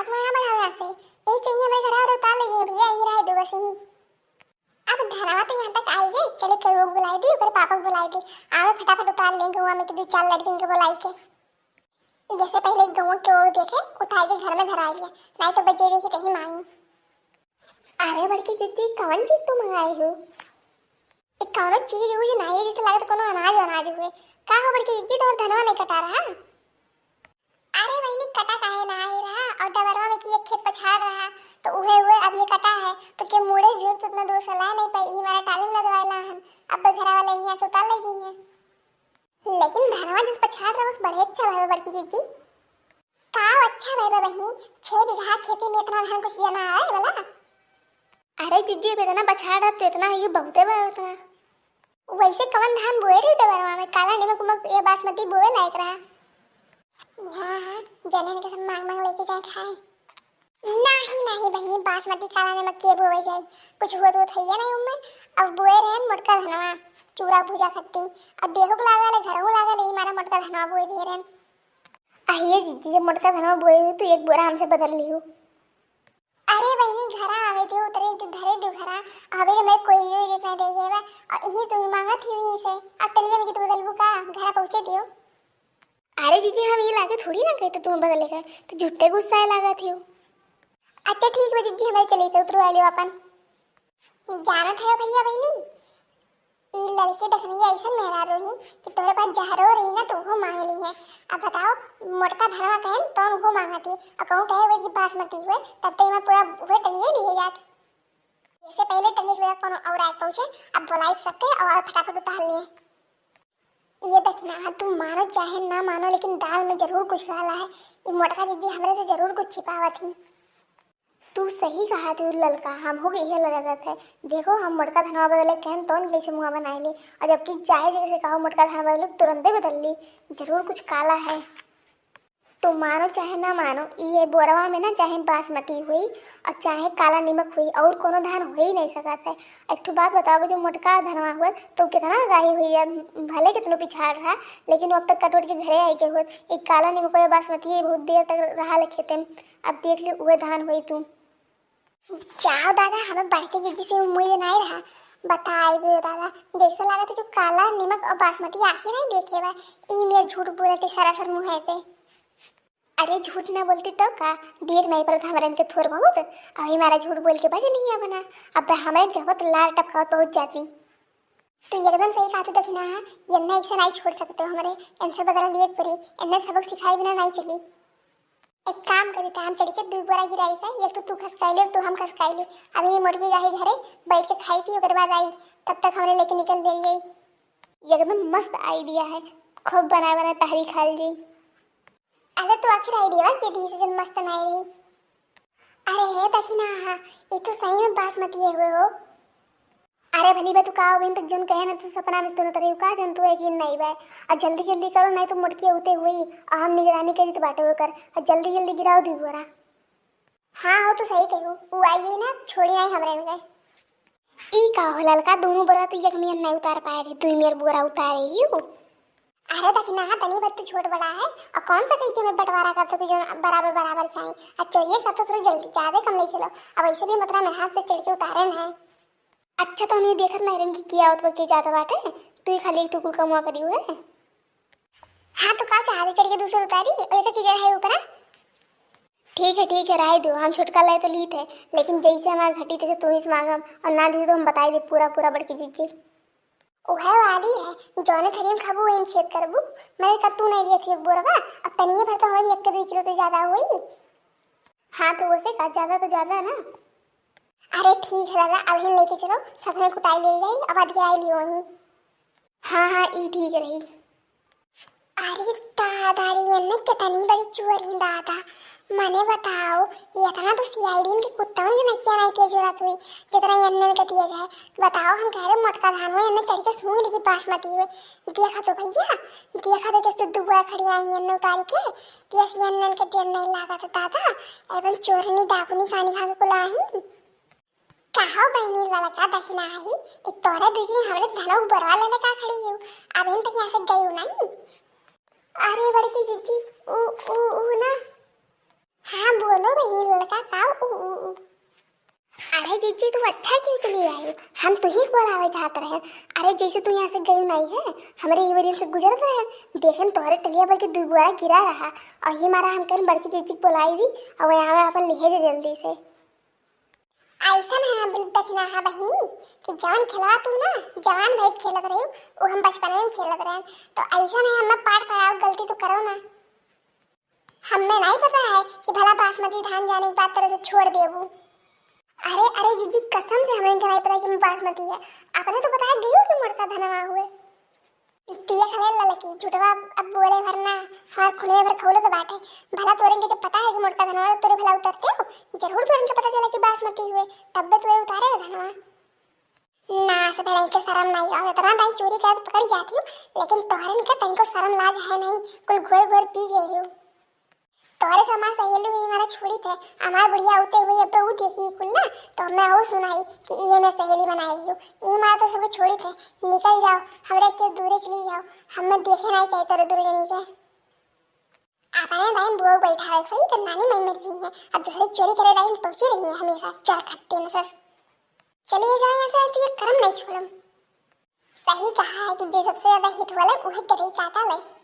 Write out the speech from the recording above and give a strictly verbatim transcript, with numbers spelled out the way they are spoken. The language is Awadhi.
वहाँ बढ़ाओ यहाँ से। यही चाहिए हमारे घर और उतार लीजिए भैया, यही रहे दो बस यही। अब धनवा तो यहाँ तक आई है, चले करुआ को बुलाई दी, ओकरे पापा को बुलाई दी। आवे फटाफट उतार लें गौवा में के दो चार लड़किन के बुलाई के। ई जैसे पहले गौवा के वो देखे, उतार के घर में धरा लिया, नहीं तो बजे देखे कहीं मांगी। अरे बड़की दीदी, कौन चीज तू मंगाए हो? ई कौनो चीज उज नहीं, जैसे लगत कोनो अनाज वनाज हुए। का हो बड़की दीदी, तोर धनवा नहीं कटा रहा? अरे बहिनी, कटा काहे ना आए रहा? और डबरवा में की एक खेत पछाड़ रहा, तो उहे उहे अब ये कटा है, तो के मुड़े जो तो उतना दोष ला नहीं पाई, ई हमारा टाली में लदवाए ला हन। अब घरा वाले यहाँ से उतार ले गई हैं। लेकिन धनवा जिस पछाड़ रहा, उस बड़े अच्छा भाई बड़की जीजी। का अच्छा भाई बहिनी, छह बीघा खेती में इतना धान कुछ जना आए वाला? अरे जीजी, अब इतना पछाड़ रहा तो इतना ही बहुते बा उतना। वैसे कवन धान बोए रही डबरवा में? काला निमक उमक या बासमती बोए लायक रहा? हाँ, हाँ, जनन के सब मांग मांग लेके जाए खाए। नाही, नाही बहिनी, बासमती काला निमक के बोए जाई? कुछ हुआ तो थैया नहीं उनमें। अब बोए रहन मोटका धनवा, चूरा भूजा खत्ती। अब देहो के लागल है, घरहू लागल है, ई मारा मोटका धनवा बोए दे रहन। अहिए जीजी, जब मोटका धनवा बोए हो तो एक बोरा हमसे बदल लियो। अरे बहिनी, घरा आवे दियो, उतरे दो, धरे दो घरा। अबे मैं कोई भी देख नहीं देगी बा। और ये तुम मांगत ही हुई से। अब टलिया में की तो बदलबू का? घरा पहुँचे दियो। अरे जीजी, हम ये लागे थोड़ी ना कहते तुम बदले का, तो झूठे गुस्साए लागा थियो। अच्छा ठीक बा जीजी, हमारे चले थे, उतरवा लियो अपन। जानत है भैया बहिनी, ई लड़के देखने ऐसा मेहरारू ही कि तोरे पास जहरो रही ना तो वो मांग ली है। अब बताओ, मोटका धनवा कहे तो वो मांगती, और कहूँ कहे वो की बासमती हुए, तब तो मैं पूरा हुए टलिए लिए जात। इससे पहले टलिए जो कोनो और आए पहुँचे, अब बुलाई सकते और फटाफट उतार लिए। ये देखना, हाँ, तुम मानो चाहे ना मानो, लेकिन दाल में जरूर कुछ काला है। ये मोटका दीदी हमरे से जरूर कुछ छिपावत ही। तू सही कहा थे ललका, हमहू के इहे लगत है। देखो, हम मोटका धनवा बदले कहन तौन कैसे मुँह बनाए ले, और जबकि चाहे जैसे कहो मोटका धनवा बदले, तुरंते बदल ली। जरूर कुछ काला है। तो मानो चाहे ना मानो, ई ये बोरवा में ना चाहे बासमती हुई और चाहे काला निमक हुई और कोनो धान हो ही नहीं सकत है। एक ठो बात बताओ, जो मोटका धनवा हुआ तो कितना गाही हुई है, भले कितनो पिछाड़ रहा, लेकिन वो अब तक कटोट के घरे आई के हुआ। एक काला निमक या बासमती ये बहुत देर तक रहा ले खेते में। अब देख ली, उहे धान हुई तू। जाओ दादा, हमें बड़के दीदी से उम्मीद नहीं रहा। बताए दो दादा, जैसे लगा था कि काला निमक और बासमती आँखें नहीं देखे बा। ई मेर झूठ बोलत ही सरासर मुँह पे। अरे झूठ ना बोलती तो का, देर नहीं पड़त हमरन के थोर बहुत, अभी हमारा झूठ बोल के बच लिया बना। अब हमरन के बहुत लार टपकावत पहुँच जाती। तू एकदम सही कहा तू दखिना, ये नहीं से नहीं छोड़ सकते हो हमरे, इनसे बदला लिए परी, इन्हें सबक सिखाए बिना नहीं चली। एक काम करी, ताम चढ़ के दू बोरा गिराई से, एक तो तू खसकाई ले, एक तो हम खसकाई ले। अभी ये मोटकी जाही घरे, बैठ के खाई पी, ओकर बाद आई, तब तक हमरे लेके निकल देल जाई। एकदम मस्त idea है, खूब बनाए बनाए तहरी खाल जाई। अरे तू आखिर idea के दी से जन मस्त नाई रही। अरे हे दखिना, हाँ, ये तो सही में बासमती हुए हो। अरे भली बा, तू का अभी तक जोन कहे ना, तू सपना में सुनत रही का, जोन तू यकीन नहीं बा। आ जल्दी जल्दी करो, नहीं तो मोटकी होते हुई, आ हम निगरानी करी तो बाटे ओकर। आ जल्दी जल्दी गिराओ दू बोरा। हाँ हो, तू सही कहू, उ आई ना, छोड़ी नहीं हमरे में। ई का हो ललका, दोनों बोरा तो एक मेर नहीं उतार पाए रही, दुई मेर बोरा उतारे ही हो। अरे दखिना, हाँ, तनी भर तो छोट बड़ा है, और कौन सा कहीं के में बंटवारा कर तो जो बराबर बराबर चाहिए, और चोरिए कर तो थोड़ी जल्दी, ज्यादा कम नहीं चलो, अब ऐसे भी मतरा में हाथ से चढ़ के उतारे न है। अच्छा, तो हम ये देखत नहीं रहन कि किया आवत बा, के जात बाटे, तू ही खाली एक टुकुर कमुआ करियो है। हाँ, तो का चाहते चढ़ के दूसरे उतारी, और एक की जड़ है ऊपर, हाँ? ठीक है, ठीक है, रहे दो, हम छुटका लाए तो लीत है, लेकिन जैसे हमारे घटी तैसे तू ही से मांगम, और ना दी तो हम बताई दे पूरा, पूरा बड़की जीजी। उहे वाली है, जौने थरियम खाबू वही में छेद करबू, मैंने का तू नहीं लिया थी एक बोरवा, अब तनिए भर तो हमारी एक के दो किलो तो ज्यादा हुई। हाँ, तो वैसे का ज्यादा तो ज्यादा ना। अरे ठीक है दादा, अभी लेके चलो, साथ में कुटाई ले जाई, अब आज गिराई लियो वहीं। हाँ, हाँ, ई ठीक रही। अरे दादा रे, एन्ने कितनी बड़ी चोरी दादा। मने बताओ, ये इतना तो सीआईडी के कुत्ता में भी नहीं किया नहीं तेज हो रहा हुई, जितना एन्ने के तेज है। बताओ, हम कह रहे मोटका धान में एन्ने चढ़ के सूंघ ली कि बासमती हुए। देखा तो भैया, देखा तो कैसे दुबुआ खड़ी आई एन्ने उतारी के, कैसे एन्ने के देर नहीं लागा था दादा, एकदम चोरनी डाकुनी खानी खा के कुला आई। कहो बहिनी ललका दखिना आई, ई तोरे दूसरी हमरे धनऊ बरवा लेले का खड़ी हूँ, अब इन तक यहाँ से गई नहीं। अरे बड़की जीजी, ऊ, ऊ, ऊ ना। हाँ बोलो बहिनी, जी, तू अच्छा किउ चली आइउ? हम तुही के बोलावे जात रहेन। अरे, जैसे तू यहाँ से गइउ नाहीं है, हमरे इवरिन से गुजरत रहेन, देखेन तोहरे टलिया पर के दुइ बोरा गिरा रहा, अउर ई मारा हम कहेन बड़की जीजी के बोलाई दी, अउर यहाँ में अपन लिहे जे जल्दी से। अइसन है हम दखिनाहा बहिनी कि जवन खेलवा तू ना जवान भई खेलत रहिउ, उ हम बचपन में खेलत रहेन। तो अइसन है, हमें पाट पड़ाव, गलती तो करो ना। हमें नाहीं पता है कि भला बासमती धान जाने के बाद तोरे से छोड़ देबू। अरे, अरे जीजी, कसम से हमरे के नाहीं पता कि हम बासमती है। अपने तो बताए गइउ कि मोटका धनवा हुए। तिया खले ललकी, झूठवा अब बोले भर ना, हमार खुने भर खौले तो बाटे। भला तोरे के जब पता है कि मोटका धनवा, तो तोरे भला उतरते हो? जरूर तोरे के पता चला कि बासमती हुए, तब भी तोरे उतारे हो धनवा। ना से भला इनके शर्म नाहीं आवे, इतना दाई चोरी करे तो पकड़ी जाती हूँ, लेकिन तोहरन के तनिको शर्म लाज है नाहीं, कुल घोर घोर पी गए हो। तोहरे से हमार सहेली हुई, हमारा छोड़ी थे, हमार बुढ़िया होते हुए अब ऊ देखी कुल ना, तो हमें और सुनाई कि ये में सहेली बनाई हो, ये मार तो सबको छोड़ी थे, निकल जाओ, हमरे के दूरे चली जाओ, हमें देखे नाहीं चाहिए तोरे दुर्गनी के। अपने दाई बुआ बैठा है, सही तो नानी मई मर गई है, अब दूसरी चोरी करे दाई पहुंची रही है हमेशा, चल खट्टे में सस। चलिए जाए यहाँ से, आज ये कर्म नहीं छोड़म। सही कहा है कि जे सबसे ज्यादा हित वाला उहे गरई काटा ले।